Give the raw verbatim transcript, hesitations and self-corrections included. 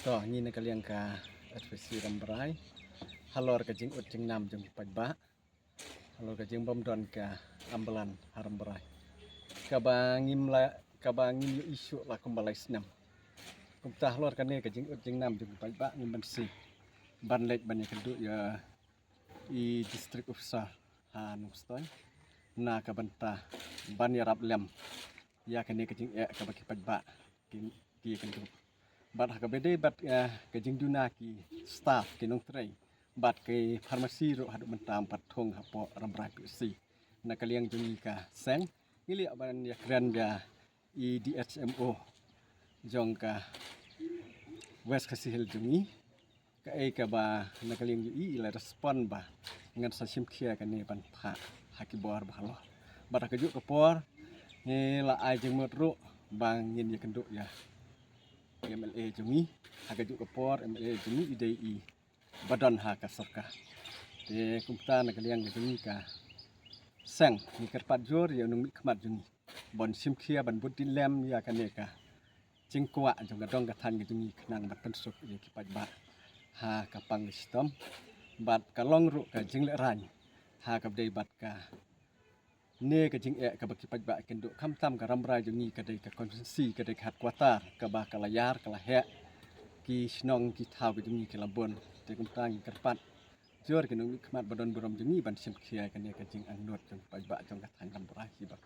To, ngi na ka liang ka F S C Rambrai, halor ka jingud jingnam jong ki paidbah, halor ka jingbym don ka ambulance ha Rambrai, kaba ngim la, kaba ngim ïohi shuh la kumba lai snem. Kumta halor kane ka jingud jingnam jong ki paidbah ngim banse ban leit ban ïakynduh ïa i district officer ha Nongstoiñ na ka bynta ban ïarap lem ïa kane ka jingeh kaba ki paidbah ki, ki ïakynduh. Bad ha kaba dei bad, eh, ka jingduna ki staff, ki nongtrei bad ki pharmacy ruh haduh mynta ym pat thung hapoh Rambrai P H C. Na ka liang jong ngi ka seng ngi la ïa ban ïakren ïa i D H M O jong ka West Khasi Hills jong ngi, kaei kaba na ka liang jong i i la respond ba ngan sa shim khia kane ban phah ha ki bor ba halor. Bad ha kajuh ka por ngi la ai jingmut ruh ba ngin ïakynduh ïa i M L A jong ngi. Ha kajuh ka por M L A jong ngi i dei i ba don ha ka sorkar. Te kumta na ka liang ka jong ngi ka seng ngi kyrpad jur ïa u nongmihkhmat jong ngi ban shim khia ban bud lem ïa kane ka jingkwah jong ka dong ka thaiñ ka jong ngi khnang ban pynsuk ïa ki paidbah ha ka pang ka shitom. Bad ka long ruh ka jinglehraiñ ha kaba dei bad kane ka jingeh kaba ki paidbah ïakynduh, khamtam ka Rambrai jong ngi ka dei ka constituency, ka dei ka headquarter kaba ka la ïar ka la heh ki shnong ki thaw ka jong ngi ki la bun. Te kumta ngi kyrpad jur ki nongmihkhmat ba don burom jong ngi ban shim khia kane ka jingangnud jong ki paidbah jong ka thaiñ Rambrai hi ba